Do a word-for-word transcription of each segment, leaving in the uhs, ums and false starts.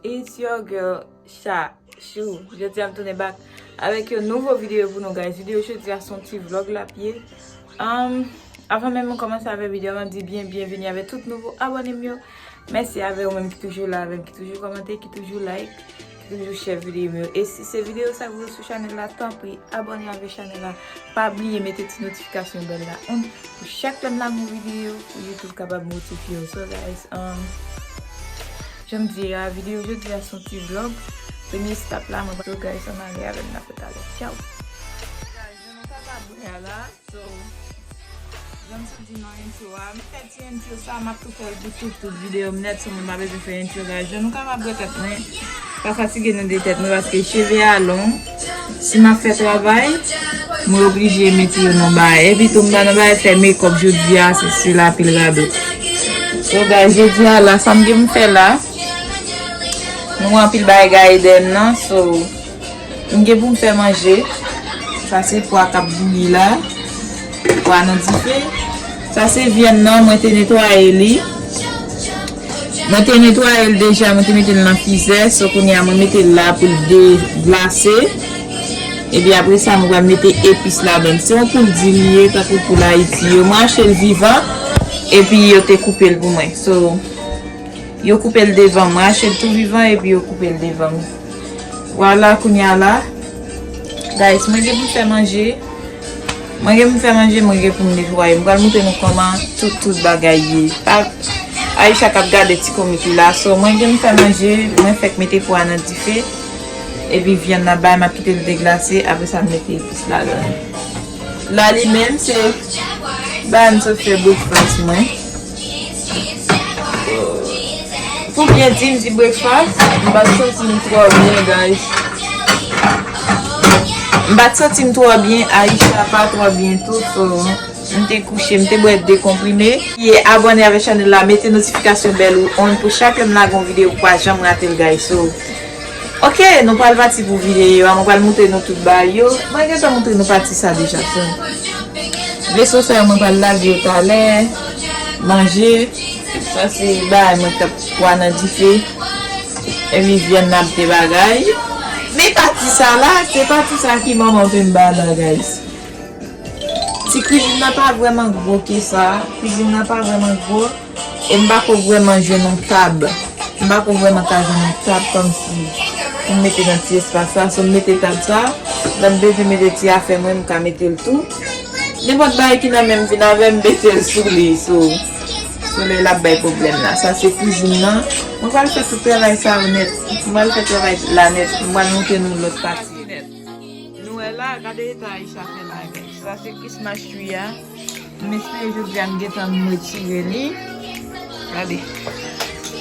It's your girl Chachou. Jodi a m tounen back avèk yon nouvo videyo pou nou, guys. Videyo jodi a se yon ti vlog l ap ye. Um, avan menm mwen kòmanse avè videyo a, mwen di byen byenveni avè tout nouvo abòne m yo. Mèsi avè ou menm ki toujou la avè m, ki toujou kòmante, ki toujou like, ki toujou share videyo m yo. E si se videyo sa k vin sou chanèl la, tanpri abòne avè chanèl la. Pa bliye mete ti notifikasyon bèl la on pou chak lè m lage yon videyo pou YouTube kapab notifye w. So guys, um, jan m di a, videyo jodi a se yon ti vlog. Premye stop la, mwen pral. So guys, ann ale avè m nan pou talè. Ciao. Guys, jan nou kapab wè a la. So, jan m sot di nan intro a, m fè ti intro sa, m ap tou fè l pou tout, tout videyo m nèt, so mwen pa bezwen fè intro, guys. Jan nou kapab wè tèt mwen, pa fatige nan de tèt mwen, paske cheve a long. Si m ap fè travay, mwen oblije mete yo nan bagay. Epi tou, m pa nan bagay fè makeup jodi a, se, se lapil radot. So, guys, jodi a la, sa m gen pou m fè la, nou wè anpil bagay gaye dèyè m nan, so, m gen pou m fè manje. Sa se pwa k ap bouyi la. Pwa nan dife. Sa se vyann nan, mwen te netwaye li. Mwen te netwaye l deja, mwen te mete l nan fizè. So kounye a mwen mete l la pou l deglase. Epi apre sa, mwen pral mete epis ladan l. Se yon poul di li ye, tankou poul Ayiti yo. Mwen achte l vivan, epi yo te koupe l pou mwen. So, yo koupe l devan, mwen achte l tou vivan epi yo koupe l devan m. Vwala, kounye a la, guys, mwen gen pou m fè manje. Mwen gen pou m fè manje, mwen gen pou m netwaye. Mwen pral montre nou kòman tout, tout bagay ye. Pa, Aisha k ap gade ti komik li la. So, mwen gen pou m fè manje, mwen fèk mete pwa nan dife. Epi vyann nan bay, m ap kite l deglase, apre sa m mete epis ladan l. La li menm, se bagay m sot fè breakfast mwen. Pou byen di, m di breakfast, m pa t santi m twò byen, guys. M pa t santi m twò byen, Aisha pa twò byen tou, so, m te kouche, m te bwè de konprime. E abòne avèk chanèl la, mete notifikasyon bèl ou on pou chak lè m lage yon videyo pou pa janm rate l, guys. So, ok, nou pral pati pou videyo a, mwen pral montre nou tout bagay yo. Mwen gentan montre nou pati sa deja, so. Veso sa yo mwen pral lave yo talè, manje. Sa se bagay mwen k ap pwa nan dife. Epi vyann nan ap de bagay. Men pati sa la, se pati sa ki manman m te ba la, guys. Ti kwizin nan pa vrèman gwo ke sa. Kwizin nan pa vrèman gwo. E m pa ko vrèman jwenn yon tab. M pa ko vrèman ka jwenn yon tab kòmsi pou m mete nan ti espas sa. So m mete tab sa. Lè m bezwen mete ti afè mwen, m ka mete l tou. Nenpòt bagay ki nan men m vin avè m, m mete l sou li. So, solèy la ap bay pwoblèm la. Sa se kwizin nan. Mwen pral fè tout travay sa yo nèt. Mwen pral fè travay la nèt. Mwen pral montre nou lòt pati. Nou wè la, gade eta Aisha fè la, guys. Sa se Christmas tree a. M espere jodi a m gentan m retire li. Gade.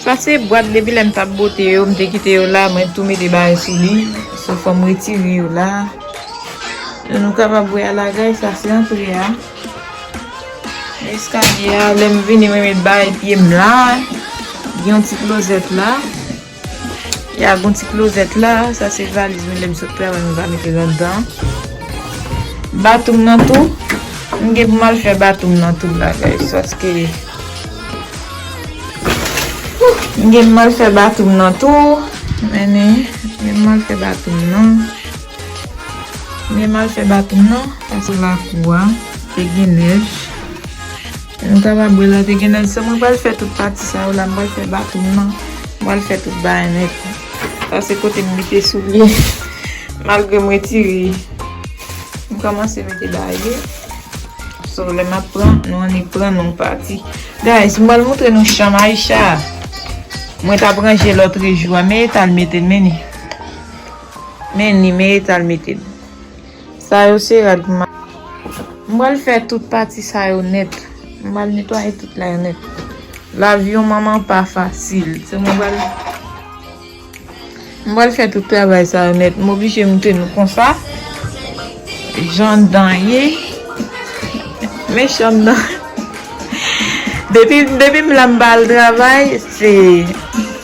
Sa se bwat depi lè m t ap bote yo, m te kite yo la, mwen tou mete bagay sou li. So fò m retire yo la. Jan nou kapab wè a la, guys, sa se antre a. Eskalye a, lè m vini, mwen met bagay pye m la. Gen yon ti klozèt la. Ya gon ti klozèt la, sa se valiz mwen lè m sot travay, mwen pa mete l anndan. Batou m nan tou, m gen pou m al fè batou m nan tou la, guys, paske m gen pou m al fè batou m nan tou. Men, men, m gen pou m al fè batou m nan. Men m al fè batou m nan, paske lakou a, te gen nèj. Nou kapab wè la te gen nèj. So mwen pral fè tout pati sa yo la, m pral fè batou m nan. M pral fè tout bagay nèt. Sa se kote m mete soulye. Malgre m retire, m kòmanse mete bagay yo. So lè m ap pran, nou annik pran nou pati. Guys, m pral montre nou chanm Aisha. Mwen t ap ranje lòtrejou a, men eta l mete l, men ni. Men ni, men eta l mete l. Sa yo se rad m a. M pral fè tout pati sa yo nèt. M pral netwaye tout la yo nèt. Lavi yon manman pa fasil. Se mwen pral, m pral fè tout travay sa yo nèt. M oblije montre nou konsa. Jan dan ye. Men chanm nan. Depi, depi m la m pa al travay, se,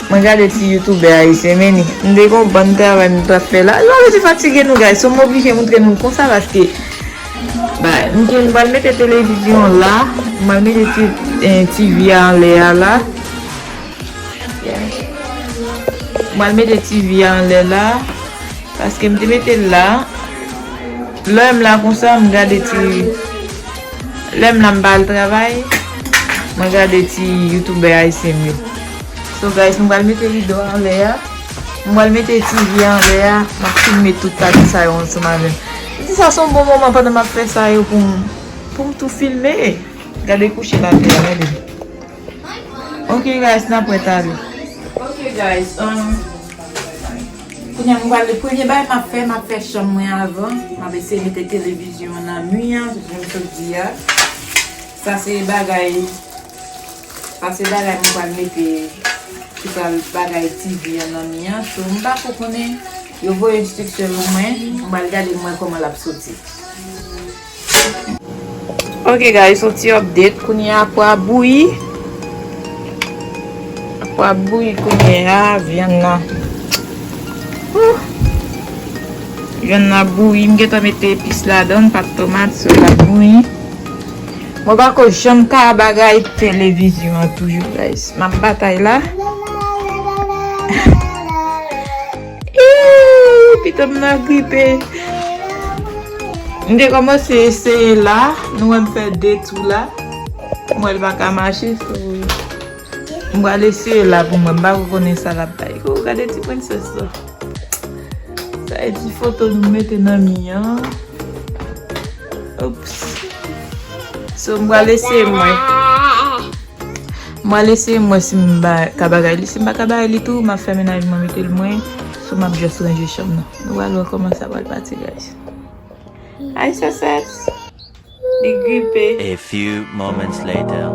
mwen gade ti youtubè ayisyen, men ni, m te gon bann travay m t ap fè la. Yo, yo te fatige nou, guys. So, m oblije montre nou konsa, paske, ba, m te, m pral mete televizyon la, m pral mete ti, eh, T V a anlè a la. Yeah. Mwen al mete T V a anlè la, paske m te mete l la. Lè m la konsa, m gade ti, lè m la m pa al travay, mwen gade ti youtubè ayisyen m yo. So guys, m pral mete rido anlè a. M pral mete T V anlè a. M ap filme tout pati sa yo ansanm avè m. M di sa se yon bon moman pandan m ap fè sa yo pou m, pou m tou filme. Gade kouche l atè a, gade. Ok guys, n ap prèt ale. Ok guys, um, kounye a m pral, premye bagay m ap fè, m ap fè chanm mwen avan. M ap eseye mete televizyon an nan mi an, jan m sot di a. Sa se bagay, sa se bagay m pral mete, ki pral bagay T V an nan mi an. So, m pa ko konnen, yo voye enstriksyon yo mwen, m pral gade mwen kòman l ap soti. Ok guys, yon ti update. Kounye a pwa bouyi. Pwa bouyi kounye a, vyann nan. Ouh. Vyann nan bouyi, m gentan mete epis ladan, pat tomat, so l ap bouyi. Mwen pa ko janm ka bagay televizyon an toujou guys. M ap batay la. Ih, pitit m nan gripe. M te kòmanse eseye la, nou wè m fè de tou la. M wè l pa ka mache, so m pral eseye la pou mwen, m pa ko konnen sa l ap bay. Ko gade ti prensès la. Sa e ti foto nou mete nan mi an. Oops. So m pral eseye mwen. Mwen al eseye mwen si m ba, ka bagay li. Si m pa ka bagay li tou, m ap fè mennaj mwen mete l mwen. So m ap just ranje chanm nan. Nou pral wè kòman sa pral pati, guys. Ay, Sosèt. Li gripe. A few moments later.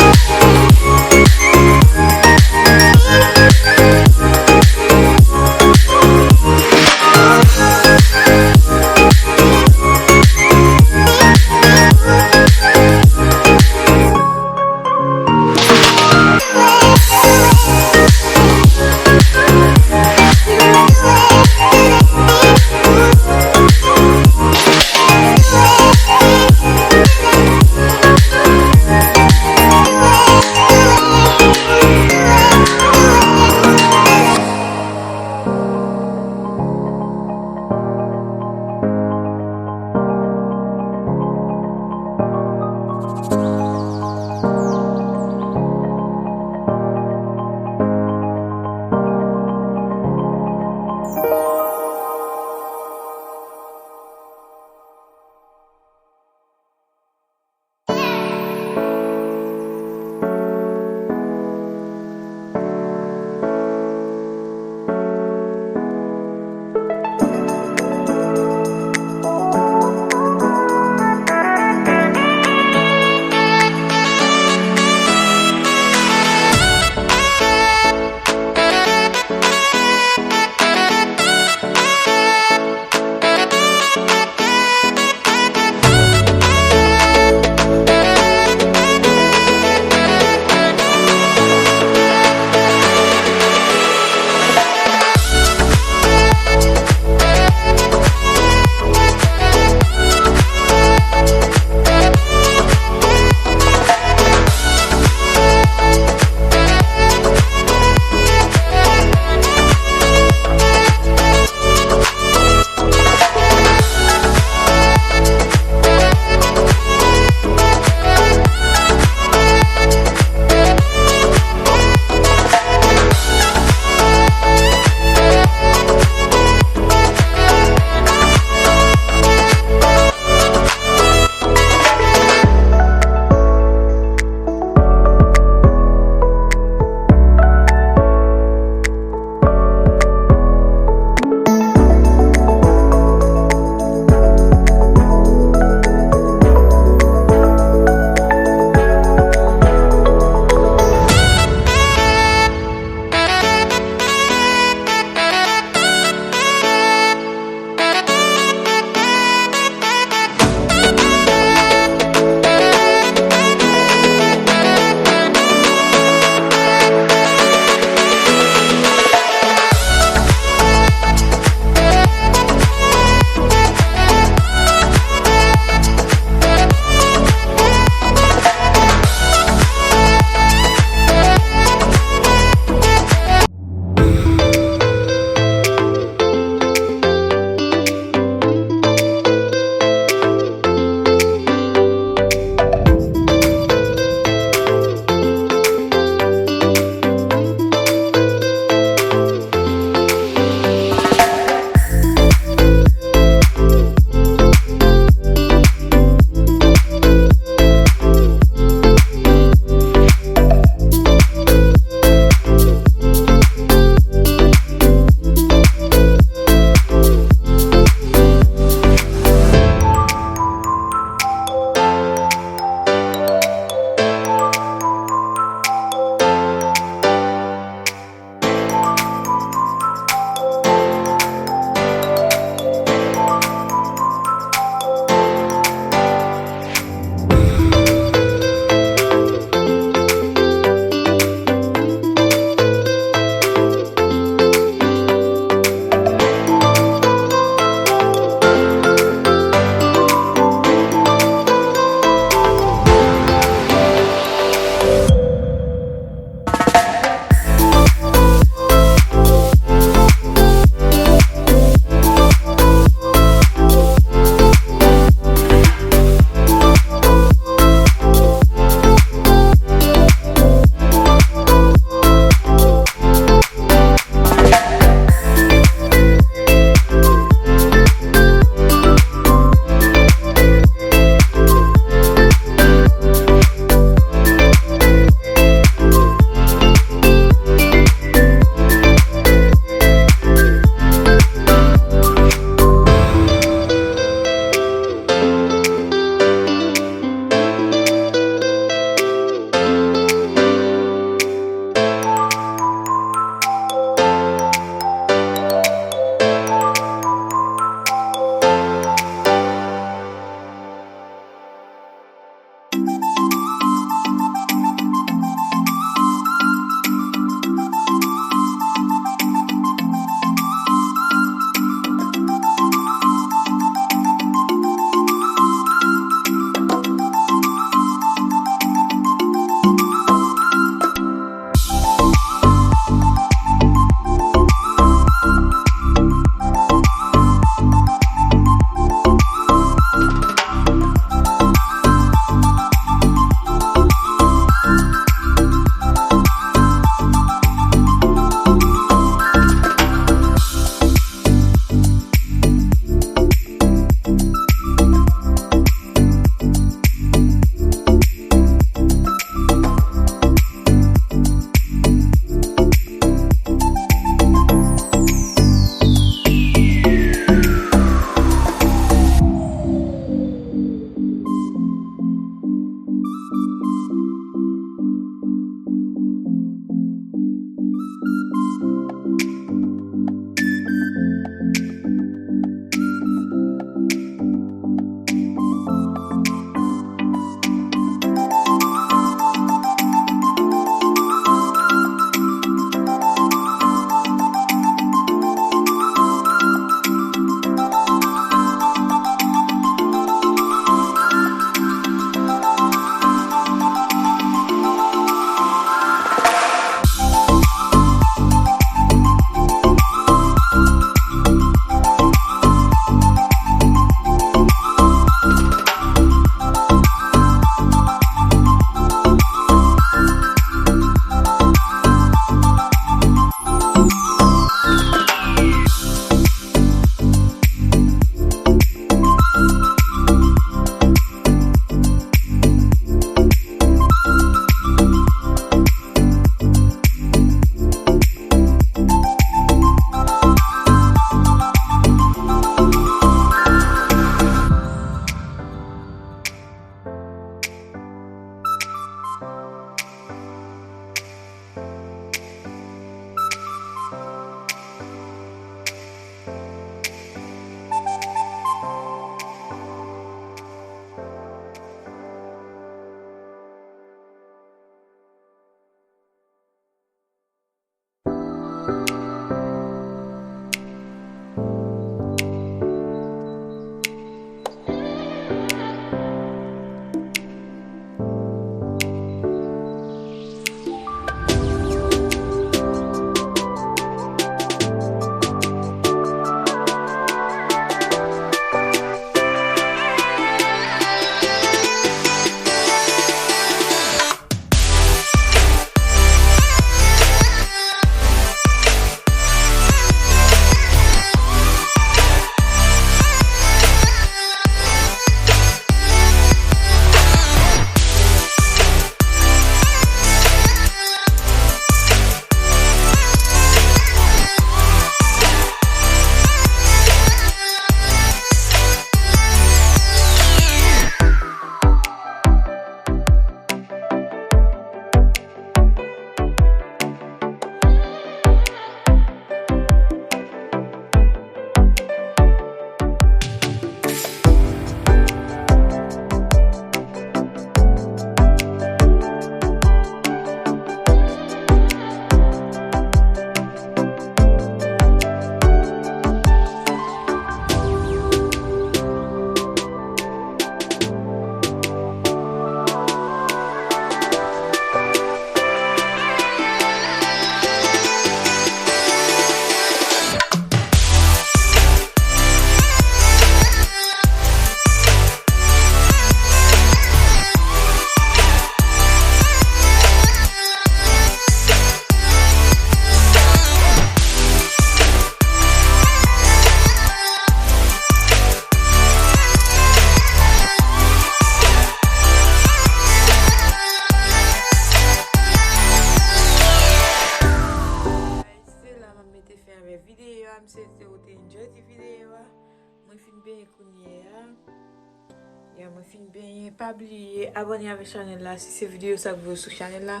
Pa bliye abòne avèk chanèl la si se videyo sa k voye sou chanèl la.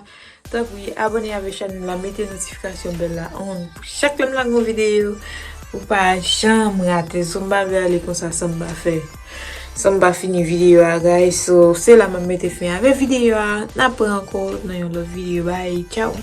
Tanpri abòne avèk chanèl la, mete notifikasyon bèl la on pou chak lè m lage yon videyo, pou pa janm rate. So m pa vle ale konsa san m pa fè, san m pa fini videyo a, guys. So se la m ap mete fen avèk videyo a. N ap pran ankò nan yon lòt videyo. Bye, tchaw.